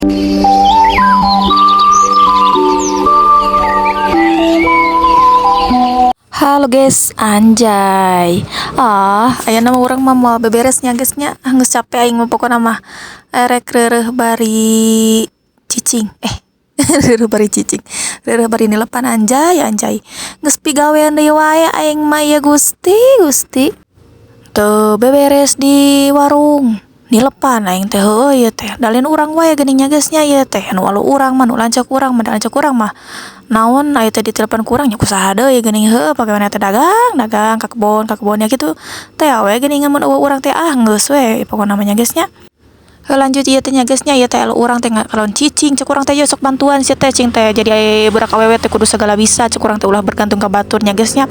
Halo guys, anjay. Ah, ayeuna mah urang mah moal beberes nya guys nya. Ah, geus capek aing mah pokona mah. Erek reureuh bari cicing. Reureuh bari cicing. Reureuh bari nilepan anjay, anjay. Geus pigawean deui wae aing mah ya Gusti, Gusti. Teu beberes di warung. Nilepan aing teh heueuh ieu teh. Da lain urang wae geuning nya geus nya ieu teh. Nu alu urang mah, nu lanceuk urang mah, da lanceuk urang mah naon aya teh ditelepon ku urang nya kusaha deui geuning heueuh pagawean teh dagang, dagang ka kebon, ka kebon nya kitu teh we geuning mun eueuh urang teh ah geus we pokona mah nya geus nya. Heuh lanjut ieu teh nya geus nya ieu teh elu urang teh kalon cicing cek urang teh yeuh sok bantuan sia teh cing teh jadi budak awewe teh kudu sagala bisa cek urang teh ulah bergantung ka batur nya geus nya.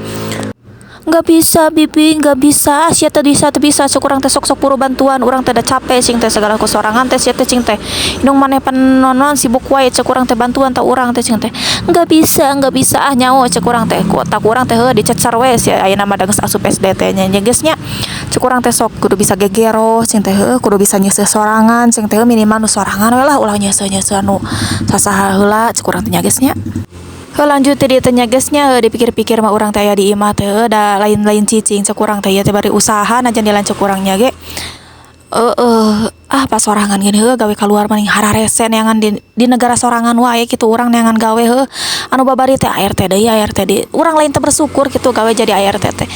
Nggak bisa bibi, nggak bisa sia teh bisa teu bisa cek urang teh sok-sok buru bantuan urang teh da capek cing teh sagala ku sorangan teh sia teh cing teh. Indung maneh pan naon sibuk wae cek urang teh bantuan tah urang teh cing teh. Nggak bisa ah nyaho cek urang teh ku otak urang teh heueuh dicecer we sia ayeuna mah da geus asup SD teh nya geus nya. Cek urang teh sok kudu bisa gegero cing teh heueuh kudu bisa nyeuseuh sorangan cing teh minimal nu sorangan we lah ulah nyeuseuh-nyeuseuh nu sasaha heula cek urang teh nya geus nya. Heuh lanjut teh dieu teh nya geus nya heuh dipikir-pikir mah urang teh aya di imah teh heueuh da lain-lain cicing cek urang teh ieu teh bari usaha najan di lanceuk urang nya ge. Heueuh ah pasorangan geuning heueuh gawe kaluar mah hararese neangan di negara sorangan wae kitu urang neangan gawe heueuh anu babari teh ART deui ART deui urang lain teh bersyukur kitu gawe jadi ART teh.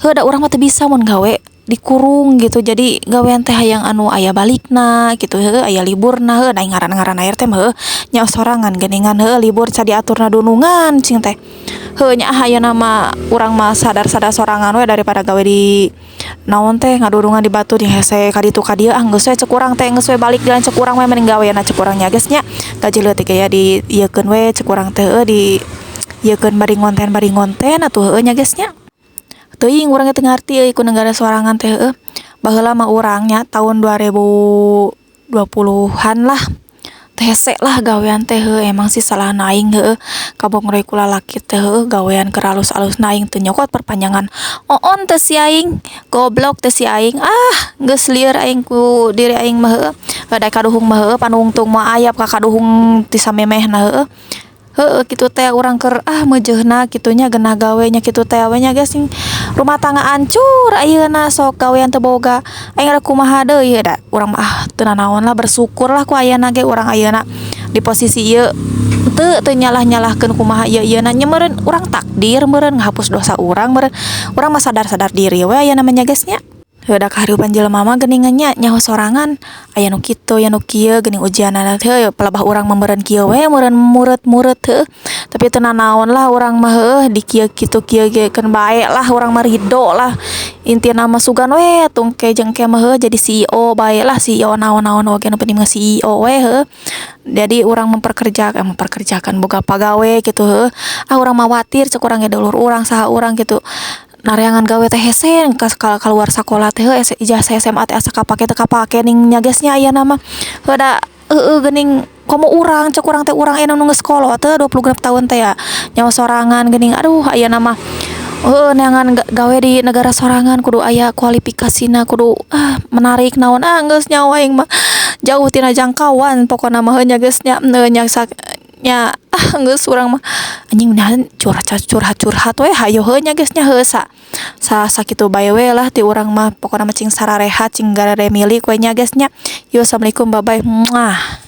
Heueuh da urang mah teu bisa mun gawe dikurung gitu jadi gawean teh hayang anu aya balikna kitu heueuh aya liburna heueuh da ngaran-ngaran ART mah heueuh nya sorangan geuningan heueuh libur can diaturna dunungan cing teh. Heueuh nya ah ayeuna mah urang mah sadar-sadar sorangan we daripada gawe di naon teh ngadurungan di batur nya hese ka ditu ka dieu ah geus we cek urang teh geus we balik di lanceuk urang we mending gaweanna cek urang nya geus nya. Gaji leutik ge ya di ieukeun we cek urang teh heueuh di ieukeun bari ngonten atuh heueuh nya geus nya. Teuing urang ge teu ngarti euy ku negara sorangan teh heueuh. Baheula mah urang nya tahun 2020-an lah teh hese lah gawean teh heueuh emang sih salahna aing heueuh kabongre ku lalaki teh heueuh gawean keur alus-alusna aing teu nyokot perpanjangan oon teh si aing goblok teh si aing ah geus lieur aing ku diri aing mah heueuh da kaduhung mah heueuh panungtung mah ayap ka kaduhung ti samemehna heueuh. Heueuh kitu teh urang keur ah meujeuhna kitu nya geunah gawe nya kitu teh we nya geus rumah tangga hancur ayeuna sok gawean teu boga aing rek kumaha deui da urang mah ah teu nanaon lah bersyukur lah ku ayana ge urang ayeuna di posisi ieu teu nyalah-nyalahkeun kumaha ieu-ieuna nya meureun urang takdir meureun ngahapus dosa urang meureun urang mah sadar-sadar diri we ayeuna mah nya geus nya. Heueuh da kahirupan jelema mah geuningan nya nyaho sorangan aya nu kitu aya nu kieu geuning ujianana teh heueuh palebah urang mah meureun kieu we meureun mureut-mureut heueuh tapi teu nanaon lah urang mah heueuh di kieu kitu kieu ge keun bae lah urang mah ridho lah intina mah sugan we atuh engke jeung engke mah heueuh jadi CEO bae lah CEO naon-naon oge nu penting mah CEO we heueuh. Jadi urang memperkerjakan boga pagawe kitu heueuh ah urang mah watir cek urang ge dulur urang saha urang kitu. Nareangan gawe teh hese kaluar sakola teh heueuh ijazah SMA teh asa kapake teu kapake ning nya geus nya ayeuna mah. Heueuh da heueuh geuning komo urang cek urang teh urang ayeuna nu geus kolot teh 26 tahun teh ya nyaho sorangan geuning aduh ayeuna mah heueuh neangan gawe di negara sorangan kudu aya kualifikasina kudu ah menarik naon ah geus nyaho aing mah jauh tina jangkauan pokona mah heueuh nya geus nya nya ah geus urang mah anjing naon curhat-curhat we hayoh heueuh nya geus nya heueuh sa sakitu bae we lah ti urang mah pokona mah cing sararehat cing garede milik we nya geus nya. Yo assalamualaikum bye bye. Muah.